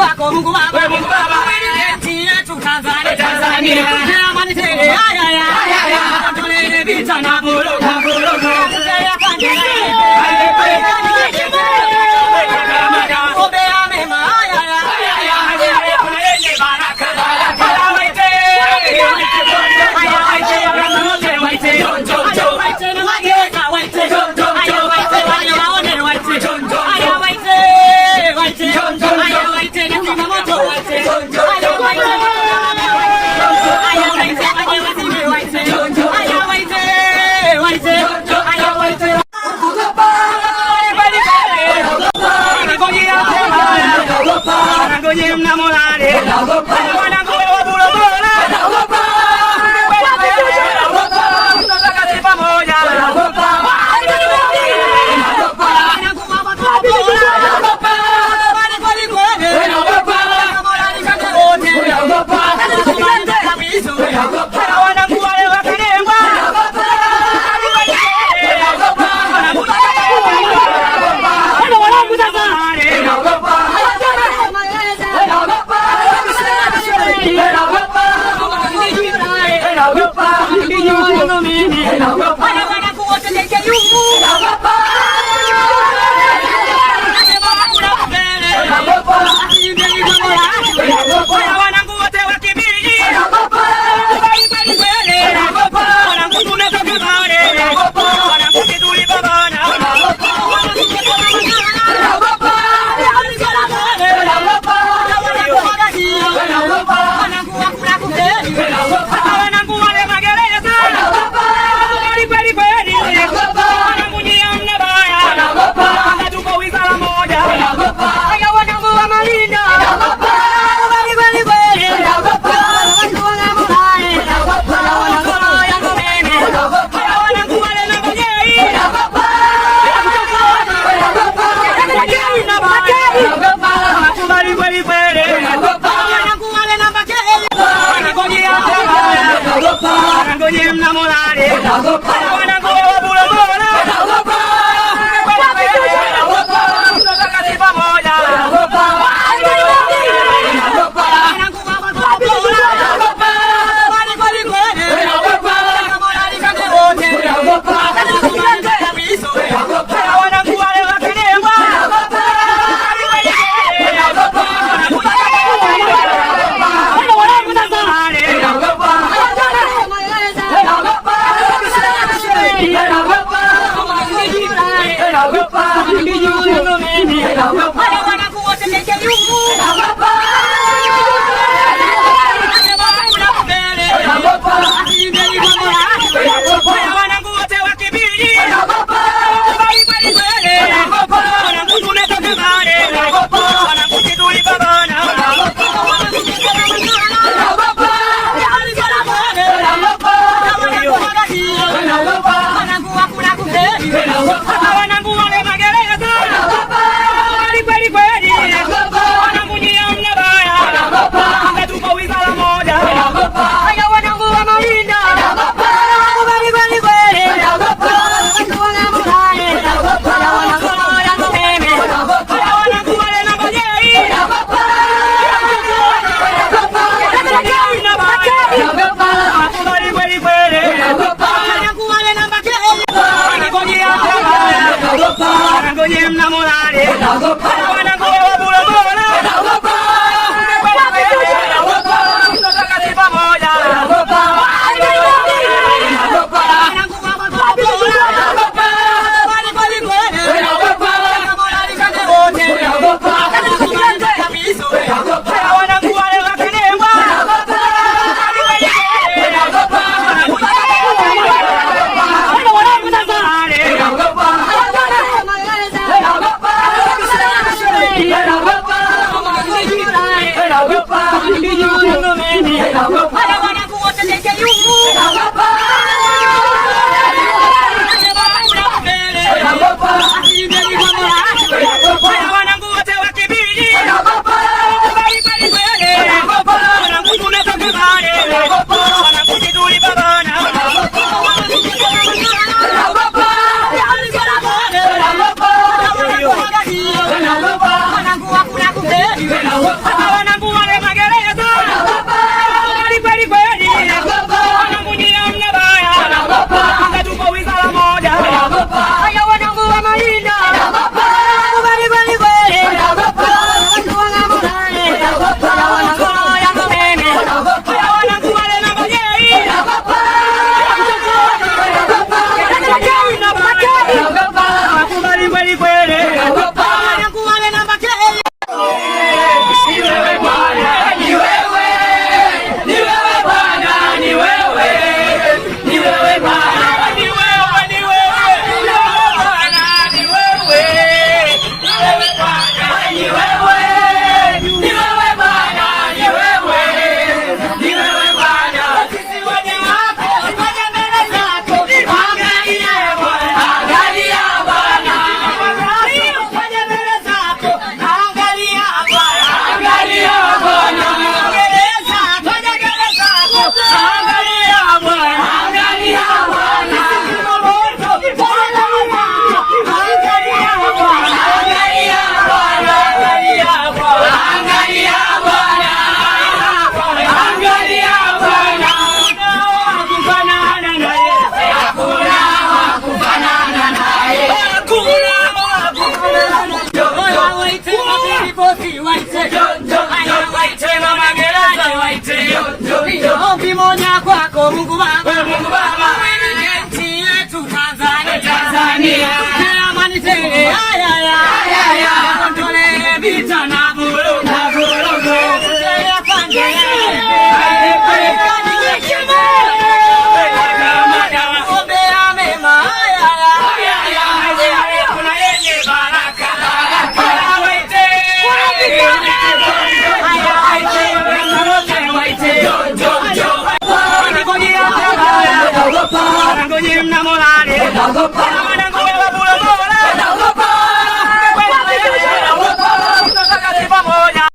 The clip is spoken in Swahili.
Kwako Mungu Baba, Mungu Baba, nchi yetu Tanzania, Tanzania, amani tele, haya haya, tuondolee vita na vurugu, vurugu, ombea mema, haya haya, yenye baraka, baraka, waite, haya waite, wote waite, haya waite na magereza waite, haya waite wale waone waite, haya waite, waite, haya waite na zimamoto waite, haya waite, haya waite waje wazime waite, haya waite, waite, haya waite. Ngoje mnamolale mwanangu wa Bulongola, tunataka si pamoja. Mwanangu wa Bulongola, wanangu wale wakalengwa. Wanangu wote wa Kibiji, wanangu tumetoka mbali, wanangu kituli babana, wanangu wale magereza, kweli kweli kweli, wanangu nyie mna baya, hata tuko wizara moja, wanangu wa Malinda, kweli kweli kweli, wanangu wa Ng'ambo, wanangu yangu mimi, wanangu wale na Bonyei, kweli kweli, wanangu wale na Mbakeli, ngoje mnamolale, wanangu wa Bulongola, tunataka si pamoja, wanangu wa Bulongola, kweli kweli kweli, wanangu wale wakalengwa. Wanangu wote wa Kibiji, kweli kweli, wanangu tumetoka mbali, wanangu kituli babana, wanangu wale magereza, kweli kweli kweli, wanangu nyie mna baya, hata tuko wizara moja, haya wanangu wa Malinda, kweli kweli kweli, wanangu wa Ng'ambo, wanangu yangu mimi, wanangu wale na Bonyei, kweli kweli kweli, wanangu wale na Mbakeli, ngoje mnamolale, wanangu wa Bulongola, tunataka si pamoja, wanangu wa Bulongola, kweli kweli kweli, wanangu wale wakalengwa. Wanangu wote wanangu wote wa Kibiji, kweli kweli kweli, wanangu tumetoka mbali, wanangu kituli babana, wanangu Naogopa.